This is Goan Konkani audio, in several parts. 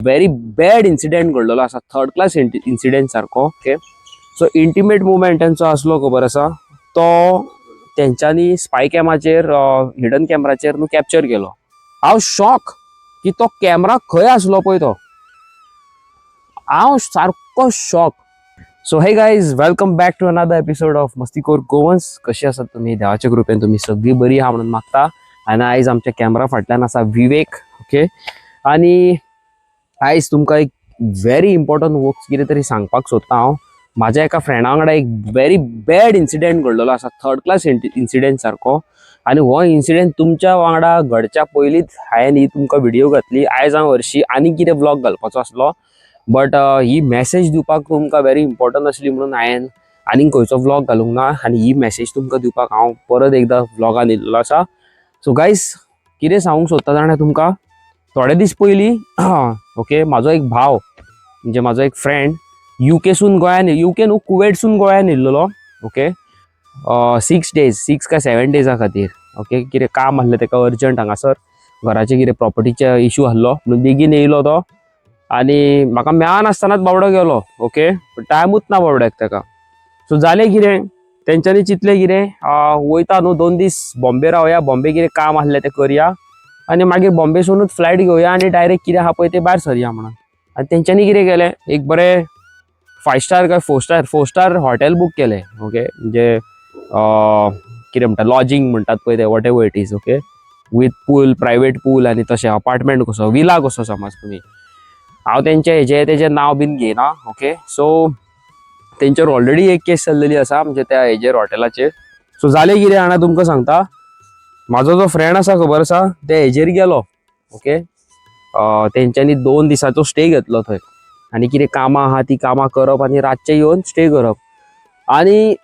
व्हेरी बॅड इन्सिडेंट घडलेलो आसा, थर्ड क्लास इन्सिडेंट सारको. ओके, सो इंटिमेट मुवमेंट तेंचो आसलो, खबर आसा, तो तेंच्यांनी स्पाय कॅमाचेर, हिडन कॅमराचेर न्हू कॅप्चर केलो. हांव शॉक की तो कॅमरा खंय आसलो पळय तो. हांव सारको shock. So hey guys, welcome back to another episode of मस्तीखोर गोवन्स. कशी आसात तुमी? देवाच्या कृपेन तुमी सगळी बरी आहा म्हणून मागता. आनी आयज आमच्या कॅमरा फाटल्यान आसा विवेक. ओके, आनी आयज तुमकां एक व्हेरी इम्पॉर्टंट वर्क कितें तरी सांगपाक सोदता हांव. म्हाज्या एका फ्रेंडा वांगडा एक व्हेरी बॅड इन्सिडेंट घडलेलो आसा, थर्ड क्लास इन्सिडेंट सारको. आनी हो इन्सिडेंट तुमच्या वांगडा घडच्या पयलींच हांवें ही तुमकां व्हिडिओ घातली. आयज हांव हरशीं आनी कितें व्लॉग घालपाचो आसलो, बट he message दिवपाक तुमकां व्हेरी इम्पॉर्टंट आसली म्हणून हांवें आनीक खंयचो व्लॉग घालूंक ना आनी ही मॅसेज तुमकां दिवपाक हांव परत एकदां व्लॉगान येयल्लो आसा. सो गायज, कितें सांगूंक सोदता जाणा तुमकां? थोडे दीस पयलीं, ओके, म्हाजो एक भाव, म्हणजे म्हाजो एक फ्रेंड युकेसून गोंयान, युके न्हू, कुवेटसून गोंयान येयल्लो. ओके, 6 डेज, 6 काय 7 डेजा खातीर. ओके, कितें काम आसलें तेका अर्जंट हांगासर, घराचे कितें प्रॉपर्टीचे इशू आसलो म्हणून बेगीन येयलो तो आनी म्हाका मेळनासतनाच बाबडो गेलो. ओके, टायमूच ना बाबड्याक तेका. सो जालें कितें, तेंच्यांनी चिंतलें कितें, वयता न्हू, 2 दीस बॉम्बे रावया, बॉम्बे कितें काम आसलें तें करया आनी मागीर बॉम्बेसूनच फ्लायट घेवया आनी डायरेक्ट कितें आहा पळय तें भायर सरया म्हणून. आनी तेंच्यांनी कितें केलें, एक बरें 5 स्टार काय 4 स्टार हॉटेल बूक केलें. ओके, म्हणजे कितें म्हणटा, लॉजींग म्हणटात पळय तें, whatever it is, okay, with pool, private pool आनी तशें अपार्टमेंट कसो, विला कसो समज तुमी. हांव तेंचे हेजे तेजें नांव बीन घेयना. ओके, सो तेंचेर ऑलरेडी एक केस चल्लेली आसा, म्हणजे त्या हेजेर, हॉटेलाचेर. सो जालें कितें जाणा, तुमकां सांगता, म्हाजो जो फ्रेंड आसा, खबर आसा, ते हेजेर गेलो. ओके, तेंच्यांनी 2 दिसाचो स्टे घेतलो थंय आनी कितें कामां आहा ती कामां करप आनी रातचें येवन स्टे करप. आनी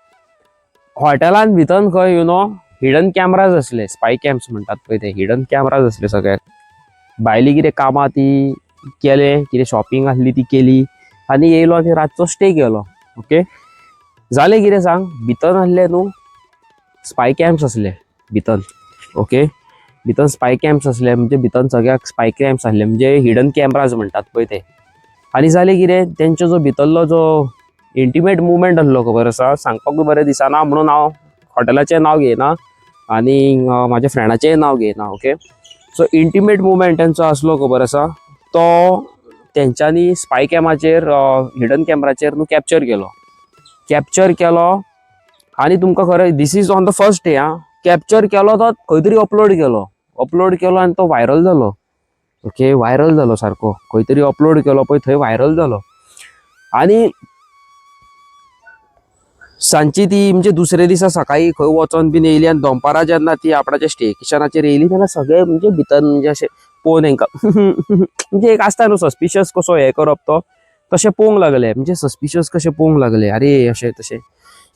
हॉटेलान भितर खंय you know hidden cameras आसले, स्पाय कॅम्स म्हणटात पळय ते, हिडन कॅमराज आसले सगळ्याक. भायली कितें कामां ती केले, कितें शॉपिंग आसली ती केली आनी येयलो आनी रातचो स्टे केलो. ओके, जालें कितें सांग, भितर आसले न्हू स्पाय कॅम्स आसले भितर. ओके, भितर स्पाय कॅम्स आसले, म्हणजे भितर सगळ्याक स्पाय कॅम्स आसले, म्हणजे हिडन कॅमराज म्हणटात पळय ते. आनी जालें कितें, तेंचो जो भितरलो जो इंटिमेट मुवमेंट आसलो, खबर आसा, सांगपाकूय बरें दिसना म्हणून हांव हॉटेलाचें नांव घेयना आनी म्हाज्या फ्रेंडाचेंय नांव घेयना. ओके, सो इंटिमेट मुवमेंट तेंचो आसलो, खबर आसा, तो तेंच्यांनी स्पाय कॅमाचेर, हिडन कॅमराचेर न्हू कॅप्चर केलो. कॅप्चर केलो आनी तुमकां खरें, this is on the first day. आं, कॅप्चर केलो तो खंय तरी अपलोड केलो. अपलोड केलो आनी तो व्हायरल जालो. ओके, व्हायरल जालो सारको. खंय तरी अपलोड केलो पळय थंय व्हायरल जालो. आनी सांजची ती, म्हणजे दुसरे दिसा सकाळी खंय वचोन बीन येयली आनी दनपारां जेन्ना ती आपणाच्या स्टेशनाचेर येयली तेन्ना सगळे म्हणजे भितर म्हणजे अशें पळोवन हेंकां म्हणजे एक आसता न्हू सस्पिशियस कसो हें करप, तो तशें पळोवंक लागले, म्हणजे सस्पिशियस कशें पळोवंक लागले, अरे अशें तशें.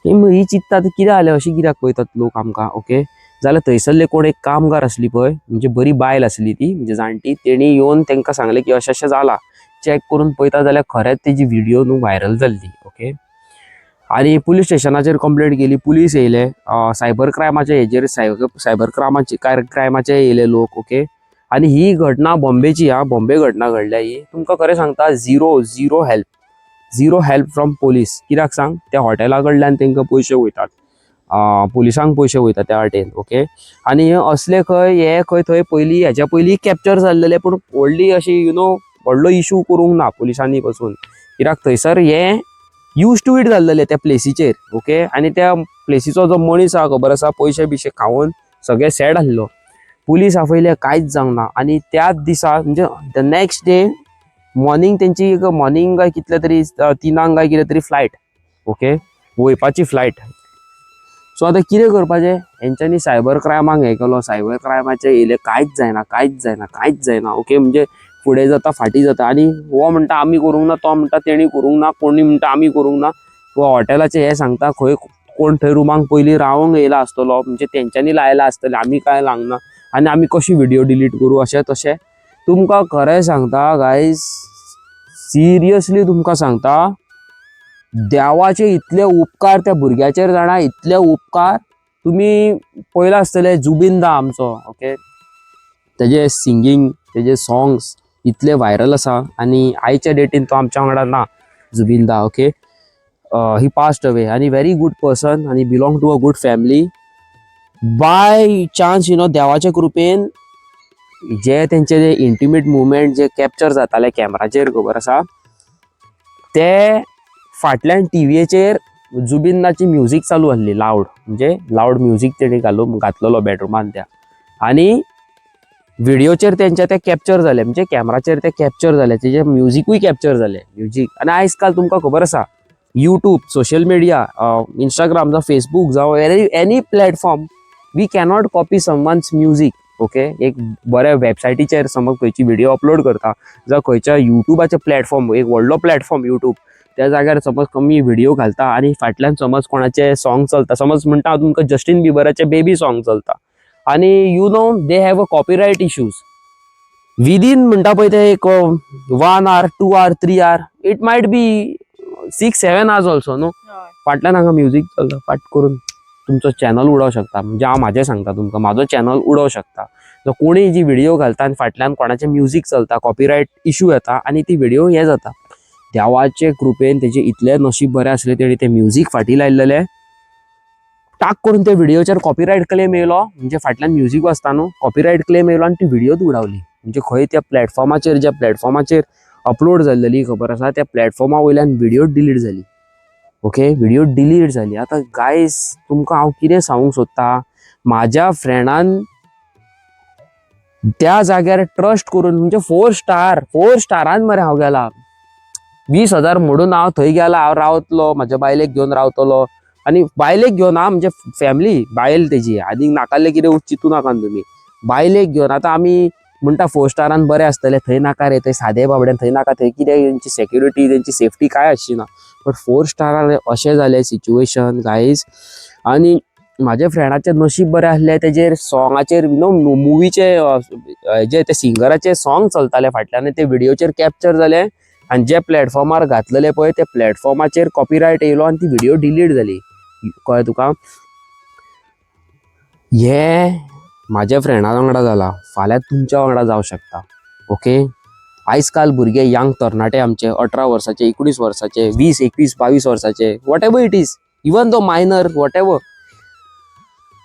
ही चिंत्ता आतां कितें जालें, अशें कित्याक पळयतात लोक आमकां? ओके, जाल्यार थंयसरले कोण एक कामगार आसली पळय, म्हणजे बरी बायल आसली ती, म्हणजे जाणटी, तेणी येवन तांकां सांगलें की अशें अशें जालां. चॅक करून पळयता जाल्यार खरेंच तेजी व्हिडियो न्हू व्हायरल जाल्ली. ओके, आनी पुलीस स्टेशनाचेर कंप्लेंट केली, पुलीस येयले, सायबर क्रायमाचे हेजेर, सायबर क्रायमाचे येयले लोक. ओके, आनी ही घटना बॉम्बेची. हा, बॉम्बे घटना घडल्या ही. तुमकां खरें सांगता, zero zero help, zero help from police. कित्याक सांग, त्या हॉटेला कडल्यान तांकां पयशे वयतात, पुलिसांक पयशे वयतात त्या वाटेन. ओके, आनी हे असले खंय हे खंय थंय पयलीं, हेच्या पयलीं कॅप्चर जाल्लेले, पूण व्हडली अशी you know व्हडलो इशू करूंक ना पुलिसांनी पसून, कित्याक थंयसर हे यूज टू it जाल्लेले त्या प्लेसीचेर. ओके, आनी त्या प्लेसीचो जो मनीस आहा, खबर आसा, पयशे बिशे खावन सगळे सॅड आसलो. पुलीस आपयले, कांयच जावंक ना. आनी त्याच दिसा, म्हणजे the next day morning, तेंची एक मॉर्निंग काय कितले तरी 3ांक काय कितें तरी फ्लायट, ओके, वयपाची फ्लायट. सो आतां कितें करपाचें? हेंच्यांनी सायबर क्रायमाक हें केलो, सायबर क्रायमाचे येयले, कांयच जायना, कांयच जायना, कांयच जायना. ओके, म्हणजे फुडें जाता, फाटीं जाता. आनी हो म्हणटा आमी करूंक ना, तो म्हणटा तेणी करूंक ना, कोणी म्हणटा आमी करूंक ना. हॉटेलाचें हें सांगता खंय कोण थंय रुमाक पयलीं रावंक येयला आसतलो, म्हणजे तेंच्यांनी लायला आसतलें, आमी कांय लावंक ना आनी आमी कशी व्हिडियो डिलीट करूं, अशें तशें. तुमकां खरें सांगता गायज, सिरियसली तुमकां सांगता, देवाचे इतले उपकार त्या भुरग्याचेर जाणा, इतले उपकार. तुमी पळयलां आसतलें जुबीन दा आमचो. ओके, तेजे सिंगींग, तेजे सॉंग्स. इतले व्हायरल आसा आनी आयच्या डेटीन तो आमच्या वांगडा ना, जुबीन दा. ओके, he passed away आनी व्हेरी गूड पर्सन आनी belong to a good family. By chance, देवाच्या कृपेन जे तेंचे जे इंटिमेट मुवमेंट जे कॅप्चर जाताले कॅमराचेर, खबर आसा, ते फाटल्यान टिवीयेचेर जुबीनाची म्युजीक चालू आहली लावड, म्हणजे लावड म्युजीक तेणी घालून घातलेलो बेडरुमान त्या आनी व्हिडियोचेर तेंचे ते कॅप्चर जाले, म्हणजे कॅमराचेर ते कॅप्चर जाले, तेजे म्युजिकूय कॅप्चर जाले म्युजीक. आनी आयज काल तुमकां खबर आसा, यूट्यूब, सोशल मिडिया, इंस्टाग्राम जावं फेसबूक जावं any platform, we cannot copy someone's music. Okay, एक बऱ्या वेबसायटीचेर समज खंयची व्हिडिओ अपलोड करता जावं खंयच्या युट्यूबाचे प्लॅटफॉर्म, एक व्हडलो प्लॅटफॉर्म यूट्यूब, त्या जाग्यार समज कमी व्हिडिओ घालता आनी फाटल्यान समज कोणाचे सॉंग चलता, समज म्हणटा हांव तुमकां, जस्टीन बिबराचे बेबी सॉंग चलता आनी they have a copyright issues within म्हणटा पळय ते एक 1 hour, 2 hour, 3 hour, it might be 6-7 hours also, न्हू? फाटल्यान हांगा म्युजीक चलता, फाट करून तुमचो चॅनल उडोवंक शकता. म्हणजे हांव म्हाजें सांगता तुमकां, म्हाजो चॅनल उडोवंक शकता. जो कोणी जी व्हिडिओ घालता आनी फाटल्यान कोणाचें म्युजीक चलता, कॉपीरायट इशू येता आनी ती व्हिडिओ हें जाता. देवाचे कृपेन तेजें इतलें नशीब बरें आसलें, तेणी तें म्युजीक फाटीं लायलेलें, टाक करून त्या व्हिडिओचेर कॉपीरायट क्लेम येयलो. म्हणजे फाटल्यान म्युजीक वाजता न्हू, कॉपीरायट क्लेम येयलो आनी ती व्हिडिओच उडावली. म्हणजे खंय त्या प्लॅटफॉर्माचेर, ज्या प्लॅटफॉर्माचेर अपलोड जाल्लेली, खबर आसा, त्या प्लॅटफॉर्मा वयल्यान व्हिडिओ डिलीट जाली. ओके, व्हिडिओ डिलीट जाली. आतां गायज, तुमकां हांव कितें सांगूंक सोदता, म्हाज्या फ्रेंडान त्या जाग्यार ट्रस्ट करून, म्हणजे फोर स्टार, फोर स्टारान मरे हांव गेला, 20,000 म्हणून हांव थंय गेला, हांव रावतलो, म्हाज्या बायलेक घेवन रावतलो आनी बायलेक घेवन हा, म्हणजे फॅमिली, बायल तेजी आनी नाकाले कितें चिंतू नाका तुमी, बायलेक घेवन. आतां आमी म्हणटा फोर स्टारान बरें आसतलें, थंय नाका रे, थंय सादे बाबड्यान थंय नाका, थंय कितें तेंची सेक्युरिटी, तेंची सेफ्टी कांय आसची ना. बट फोर स्टारान अशें जालें सिच्युएशन गायज. आनी म्हाज्या फ्रेंडाचें नशीब बरें आसलें, तेजेर सॉंगाचेर, you know मुवीचे जे ते सिंगराचे सॉंग चलताले फाटल्यान आनी ते व्हिडियोचेर कॅप्चर जाले आनी जे प्लॅटफॉर्मार घातलेले पळय, त्या प्लॅटफॉर्माचेर कॉपीरायट येयलो आनी ती व्हिडिओ डिलीट जाली. कळ्ळें तुका? हें म्हाज्या फ्रेंडा वांगडा जाला, फाल्यां तुमच्या वांगडा जावं शकता. ओके, आयज काल भुरगे, यंग तरणाटे आमचे, 18 वर्साचे, 19 वर्साचे, 20, 21, 22 वर्साचे, whatever it is, even though minor, whatever,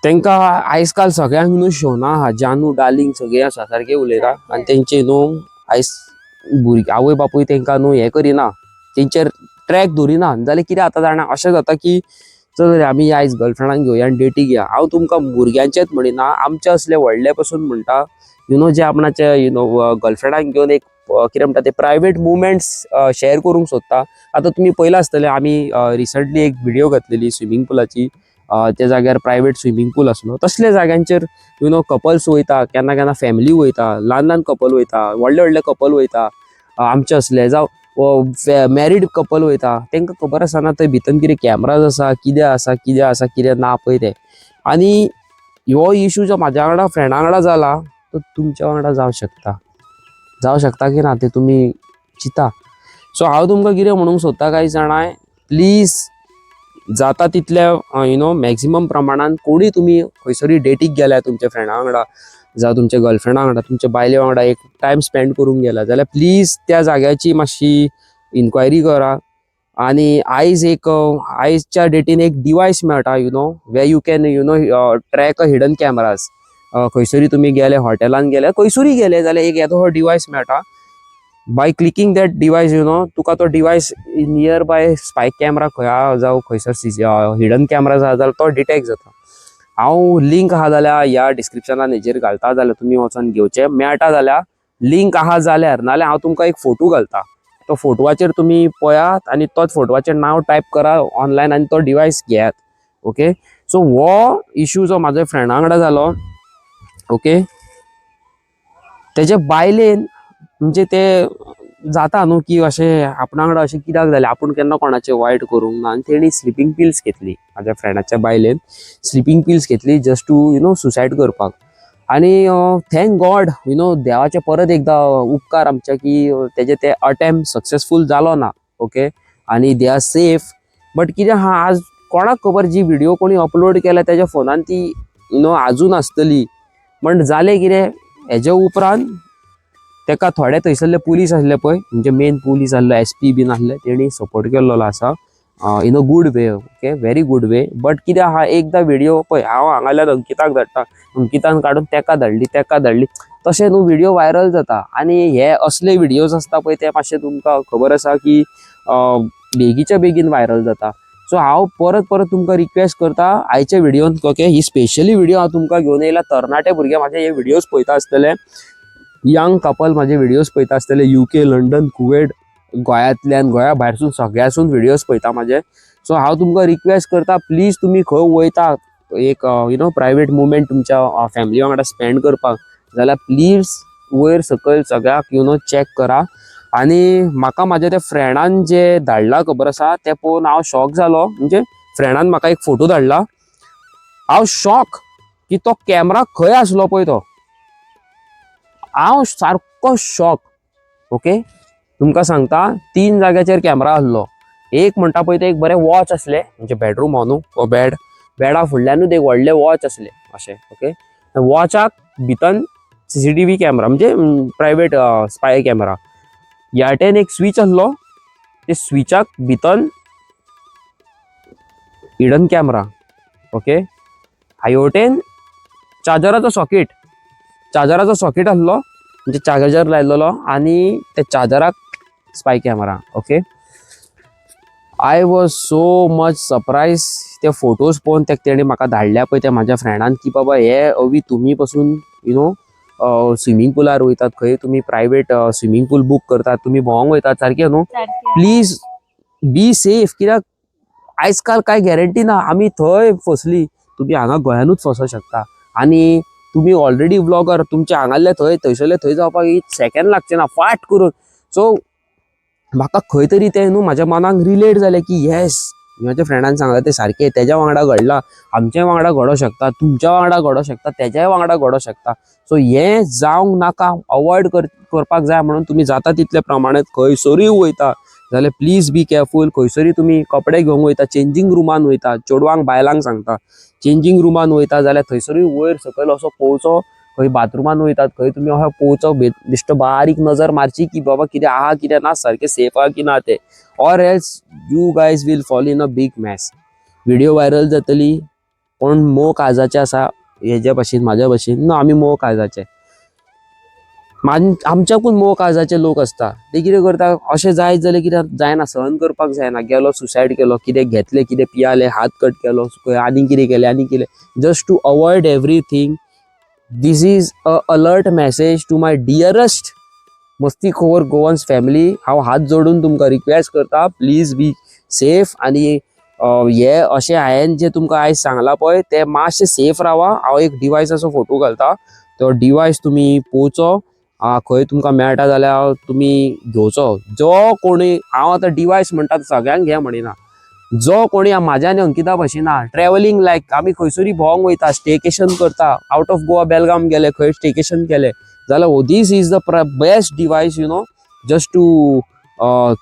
तांकां आयज काल सगळ्यांक न्हू शोना आहा, जानू, डार्लिंग सगळें आसा, सारकें उलयता आनी तेंचे न्हू आयज भुरगे आवय बापूय तांकां न्हू हें करिना, तेंचेर ट्रॅक दवरिना. जाल्यार कितें जाता जाणा, अशें जाता की चल रे, आमी आयज गर्लफ्रेंडाक घेवया आनी डेटीक या. हांव तुमकां भुरग्यांचेच म्हणिना, आमचे असले व्हडले पसून म्हणटा, you know जे आपणाचे you know गर्लफ्रेंडाक घेवन एक कितें म्हणटा ते प्रायवेट मुवमेंट्स शेअर करूंक सोदता. आतां तुमी पळयलां आसतलें, आमी रिसंटली एक व्हिडिओ घातलेली स्विमींग पुलाची. त्या जाग्यार प्रायवेट स्विमींग पूल आसलो. तसल्या जाग्यांचेर you know couples वयता, केन्ना केन्ना फॅमिली वयता, ल्हान ल्हान कपल वयता, व्हडले व्हडले कपल वयता, आमचे असले जावं मॅरीड कपल वयता. तांकां खबर आसना थंय भितर कितें कॅमराज आसा, कितें आसा, कितें आसा, कितें ना पळय तें. आनी हो इशू जो म्हाज्या वांगडा, फ्रेंडा वांगडा जाला, तो तुमच्या वांगडा जावं शकता. जावं शकता की ना तें तुमी चिंता. सो हांव तुमकां कितें म्हणूंक सोदता काय जाणाय, प्लीज जाता तितल्या you know maximum प्रमाणान कोणी तुमी खंयसरूय डेटीक गेल्या तुमच्या फ्रेंडा वांगडा जावं तुमच्या गर्लफ्रेंडा वांगडा, तुमच्या बायले वांगडा एक टायम स्पेंड करूंक गेला जाल्यार प्लीज त्या जाग्याची मातशी इन्क्वायरी करा. आनी आयज एक आयजच्या डेटीन एक डिवायस मेळटा, where you can track a hidden cameras. खंयसरूय तुमी गेले, हॉटेलान गेले, खंयसरूय गेले जाल्यार एक येदो डिवायस मेळटा. By clicking that device, तुका तो device near by spy camera खंय आहा जावं खंयसर हिडन कॅमरा आहा जाल्यार तो डिटेक्ट जाता. हांव लिंक आहा जाल्यार ह्या डिस्क्रिप्शनान हेजेर घालता, जाल्यार तुमी वचोन घेवचें मेळटा जाल्यार, लिंक आहा जाल्यार. नाल्यार हांव तुमकां एक फोटो घालता, तो फोटवाचेर तुमी पळयात आनी तोच फोटवाचेर नांव टायप करा ऑनलायन आनी तो डिवायस घेयात. ओके, सो हो इशू जो म्हाज्या फ्रेंडा वांगडा जालो, ओके, तेजे बायलेन, म्हणजे ते जाता न्हू की अशें आपणा वांगडा अशें कित्याक जालें, आपूण केन्ना कोणाचें वायट करूंक ना, आनी तेणी स्लिपींग पिल्स घेतली. म्हाज्या फ्रेंडाच्या बायलेन स्लिपींग पिल्स घेतली just to suicide करपाक. आनी thank God, देवाचे परत एकदां उपकार आमच्या की तेजे ते अटेम्प्ट सक्सेसफूल जालो ना. ओके, आनी they are safe. But कितें आहा, आज कोणाक खबर जी व्हिडिओ कोणी अपलोड केल्या तेज्या फोनान ती you know आजून आसतली. पण जालें कितें, हेजे उपरांत तेका थोडे थंयसरले पुलीस आसले पळय, म्हणजे मेन पुलीस आसलो, एसपी बीन आसले, तेणी सपोर्ट केल्लो आसा in a good way, okay, very good way. But कितें आहा, एकदां व्हिडियो पळय हांव हांगाल्यान अंकिताक धाडटा, अंकितान काडून तेका धाडली, तेका धाडली, तशें न्हू व्हिडियो व्हायरल जाता. आनी हे असले व्हिडियोज आसता पळय, ते मातशे तुमकां खबर आसा की बेगीच्या बेगीन व्हायरल जाता. सो हांव परत परत तुमकां रिक्वेस्ट करता आयच्या व्हिडियोन, ओके, ही स्पेशली व्हिडियो हांव तुमकां घेवन येयला. तरणाटे भुरगे म्हाजे हे व्हिडियोज पळयता आसतले, यंग कपल म्हाजे व्हिडियोज पळयता आसतले, युके, लंडन, कुवेट, गोंयांतल्यान, गोंया भायरसून, सगळ्यासून व्हिडियोज पळयता म्हाजे. सो हांव तुमकां रिक्वेस्ट करता, प्लीज तुमी खंय वयता एक you know private moment तुमच्या फॅमिली वांगडा स्पेंड करपाक जाल्यार प्लीज वयर सकयल सगळ्याक you know check करा. आनी म्हाका म्हाज्या त्या फ्रेंडान जे धाडला खबर आसा, तें पळोवन हांव शॉक जालो. म्हणजे फ्रेंडान म्हाका एक फोटो धाडला, हांव शॉक की तो कॅमरा खंय आसलो पळय तो. हांव सारको शॉक, ओके. तुमकां सांगता, तीन जाग्याचेर कॅमरा आसलो. एक म्हणटा पळय ते एक बरें वॉच आसलें, म्हणजे बेडरूम हो न्हू, हो बेड, बेडा फुडल्यानूच एक व्हडलें वॉच आसलें अशें, ओके. वॉचाक भितन सीसीटीव्ही कॅमरा, म्हणजे प्रायवेट स्पाय कॅमरा. ह्या वाटेन एक स्विच आसलो, ते स्विचाक भितन हिडन कॅमरा, ओके. हायोटेन चार्जराचो सॉकेट, चार्जराचो सॉकेट आसलो, म्हणजे चार्जर लायलेलो आनी त्या चार्जराक spy camera, okay. I was so much surprise ते फोटोज पळोवन. ते तेणी म्हाका धाडल्या पळय ते म्हाज्या फ्रेंडान की बाबा हे अवी तुमी पसून you know swimming पुलार वयतात, खंय तुमी प्रायवेट स्विमींग पूल बूक करतात, तुमी भोंवंक वयतात सारकें न्हू? सारकें. प्लीज बी सेफ, कित्याक आयज काल काय गॅरंटी ना. आमी थंय फसली, तुमी हांगा गोंयानूच फसो शकता. आनी तुमी ऑलरेडी व्लॉगर, तुमचे हांगासरले थंय, थंयसरले थंय जावपाक एक सेकंड लागचे ना फाट करून. सो म्हाका खंय तरी तें न्हू म्हाज्या मनाक रिलेट जालें की येस, म्हाज्या फ्रेंडान सांगलां तें सारकें. तेज्या वांगडा घडलां, आमच्या वांगडा घडोंक शकता, तुमच्या वांगडा घडोंक शकता, तेज्याय वांगडा घडोंक शकता. सो हें जावंक नाका, अवॉयड करपाक जाय म्हणून तुमी जाता तितले प्रमाणांत खंयसरूय वयता जाल्यार प्लीज बी केअरफूल. खंयसरूय तुमी कपडे घेवंक वयता, चेंजींग रुमान वयता, चेडवांक बायलांक सांगता, चेंजींग रुमान वयता जाल्यार थंयसरूय वयर सकयल असो पळोवचो. खंय बाथरुमान वयतात, खंय तुमी असो पळोवचो, बेश्टो बारीक नजर मारची की बाबा कितें आहा कितें ना, सारकें सेफ आहा की ना तें, or else you guys will fall in a big mess. Video viral जातली. कोण मोव काळजाचे आसा हेज्या भाशेन, म्हाज्या भाशेन ना, आमी मोव काळजाचे. आमच्याकून मोव काळजाचे लोक आसता, ते कितें करता, अशें जायत जाल्यार कितें जायना, सहन करपाक जायना, गेलो, सुसायड केलो, कितें घेतलें, कितें पियाले, हात कट केलो, आनी कितें केलें, आनी कितें, just to avoid everything. This is a alert message to my dearest मस्ती खोर गोवन्स फॅमिली. हांव हात जोडून तुमकां रिक्वेस्ट करता, प्लीज बी सेफ. आनी हे अशें हांवें जे तुमकां आयज सांगलां पळय, ते मातशें सेफ रावा. हांव एक डिवायसाचो फोटो घालता, तो डिवायस तुमी पळोवचो, खंय तुमकां मेळटा जाल्यार तुमी घेवचो. जो कोणी, हांव आतां डिवायस म्हणटा, सगळ्यांक घे म्हणिना. जो कोणी म्हाज्या आनी अंकिता भशेन ट्रॅवलिंग, लायक आमी खंयसरूय भोंवंक वयता, स्टेकेशन करता, आवट ऑफ गोवा, बेलगाम गेले, खंय स्टेकेशन केले जाल्यार this is the best device just to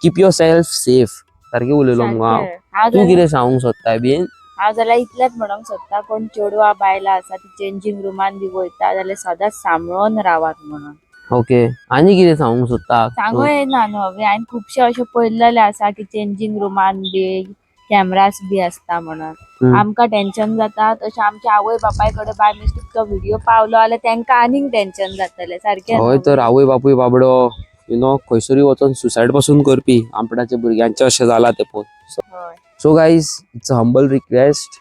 keep yourself safe. सारकें उलयलो मुगो हांव? सारकें. हांव तूं जाल्यार कितें सांगूंक सोदताय बीन? हांव जाल्यार इतलेंच म्हणोंक सोदता, कोण चेडवां बायलां आसा ती चेंजींग रुमान बी वयता जाल्यार सदांच सांबाळून रावात म्हणून. ओके, आनी कितें सांगूंक सोदता? सांगू येना न्हू अभी. हांवें खुबशे अशे पळयल्लेले आसा की चेंजींग रुमान बी कॅमरास बी आसता म्हणून. आमकां टेन्शन जाता तशें आमच्या आवय बापाय कडेन बाय मिस्टेक तो व्हिडिओ पावलो जाल्यार तेंकां आनीक टेन्शन जातलें सारकें हय. न्हू? तर आवय बापूय बाबडो you know खंयसरूय वचोन सुसायड पासून करपी, आपणाच्या भुरग्यांचें अशें जालां तें पळोवन. So guys, it's a humble request.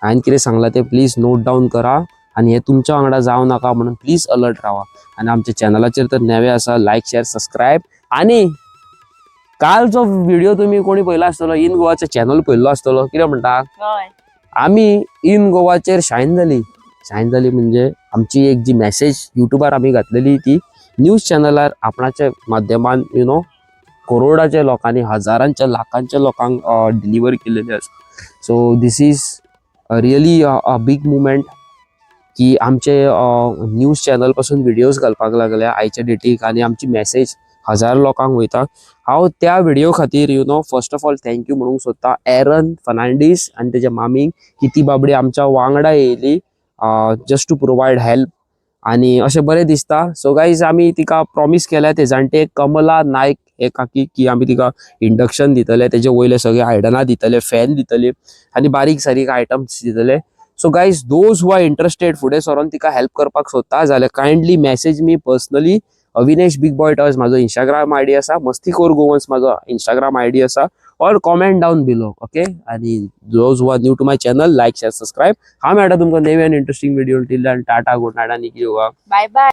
हांवें कितें सांगलां तें प्लीज नोट डावन करा आनी हें तुमच्या वांगडा जावं नाका म्हणून प्लीज अलर्ट रावा. आनी आमच्या चॅनलाचेर तर नवे आसा, लायक, शेअर, सबस्क्रायब. आनी काल जो व्हिडिओ तुमी कोणी पळयला आसतलो, इन गोवाचें चॅनल पळयल्लो आसतलो, कितें म्हणटा? आमी इन गोवाचेर शायन जाली. शायन जाली म्हणजे आमची एक जी मॅसेज युट्यूबार आमी घातलेली, ती न्यूज चॅनलार आपणाच्या माध्यमान you know करोडाच्या लोकांनी, हजारांच्या, लाखांच्या लोकांक डिलिव्हर केलेली आसा. So this is really a big moment की आमचे न्यूज चॅनल पासून व्हिडियोज घालपाक लागले आयच्या डेटीक आनी आमची मॅसेज हजार लोकांक वयता. हांव त्या व्हिडिओ खातीर first of all thank you म्हणूंक सोदता एरन फर्नांडीस आनी तेज्या मामीक की ती बाबडी आमच्या वांगडा येयली जस्ट टू प्रोवायड हेल्प. आनी अशें बरें दिसता. सो गायज, आमी तिका प्रॉमीस केल्या ते जाणटे कमला नायक हे काकी की आमी तिका इंडक्शन दितले, तेजे वयले सगळे आयदनां दितले, फॅन दितले आनी बारीक सारीक आयटम्स दितले. So guys, those who are interested, फुडें सरोन तिका हेल्प करपाक सोदता जाल्यार kindly message me personally. Avinesh big boy toys म्हाजो इंस्टाग्राम आयडी आसा, मस्तीखोर गोवन्स म्हाजो इंस्टाग्राम आयडी आसा, or comment down below, okay? आनी those who are new to my channel, like, share, subscribe. हांव मेळटा तुमकां नवे आनी interesting video. Till then, tata, good night आनी योगा. Bye bye.